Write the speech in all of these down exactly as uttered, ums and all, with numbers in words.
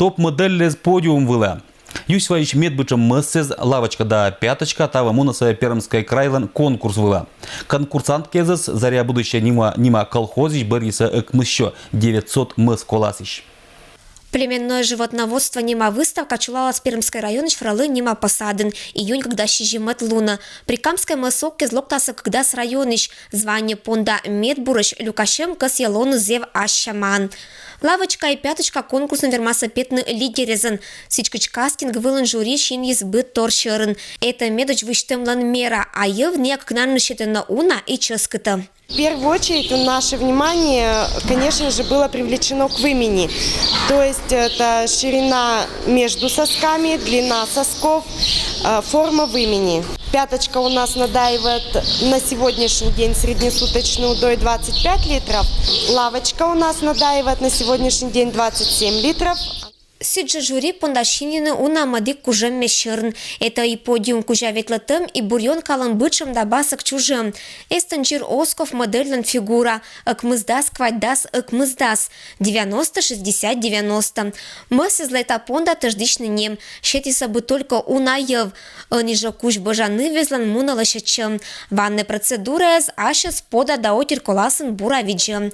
Топ-модель лэз подиум вылэ. Юсь вайись медбыдӟым мӧссэз «Лавочка да пяточка» таво мунасэ Пермской крайлэн конкурс вылэ. Конкурсант кезэс «Заря будущего» нима, нима колхозысь бырйисэ ӧкмыссё девятьсот мӧс коласысь. «Племенное животноводство» нима выставка чулалаз Пермской районысь Фролы нима посадын июнь кык да сизимет лунэ. Прикамской мӧс ог кез локтасэ кык дас районысь. Звание понда медбурысь люкасьӧм кӧсйӧ лоны зэв ас сяман. «Лавочка и пяточка» конкурсын вермасэ петны лидерезэн. Сідз кыдз кастинг вылын жюри синйиз быд тор сьӧрын. Этэ медодз висьтэмлэн мера, а йӧв ныя кыкнанныс сетэ но уна и чӧскытэ. В первую очередь у наше внимание, конечно же, было привлечено к вымени. То есть это ширина между сосками, длина сосков, э, форма вымени. Пяточка у нас надаивает на сегодняшний день среднесуточную удой двадцать пять литров. Лавочка у нас надаивает на сегодняшний день двадцать семь литров. Сідзжӧ жюри понда синйыны уна мӧдик кужемме сьӧрын. Этэ и подиум кузя ветлэтэм, и буръён калэм быдшем да басӧк чужем. Эстын жыр осков модельлэн фигура. Ӧкмысдас, квайтдас, ӧкмысдас. Девяносто, шестьдесят, девяносто. Мӧссэзлы этэ понда тӧждысьны ни эм. Сетысьсэ быд только уна йӧв. Ӧні жӧ кузь бӧжа ныввезлэн мунӧ лӧсьӧдчӧм. Ваннэй процедураез асьсэос пода да отир коласын бура видзӧ.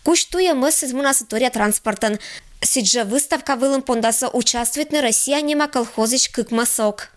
Кузь туйӧ мӧссэз мунас торъя транспортэн. Сідзжӧ выставка вылын пондасэ участвуйтны Россия нима колхозысь кык мӧс ог.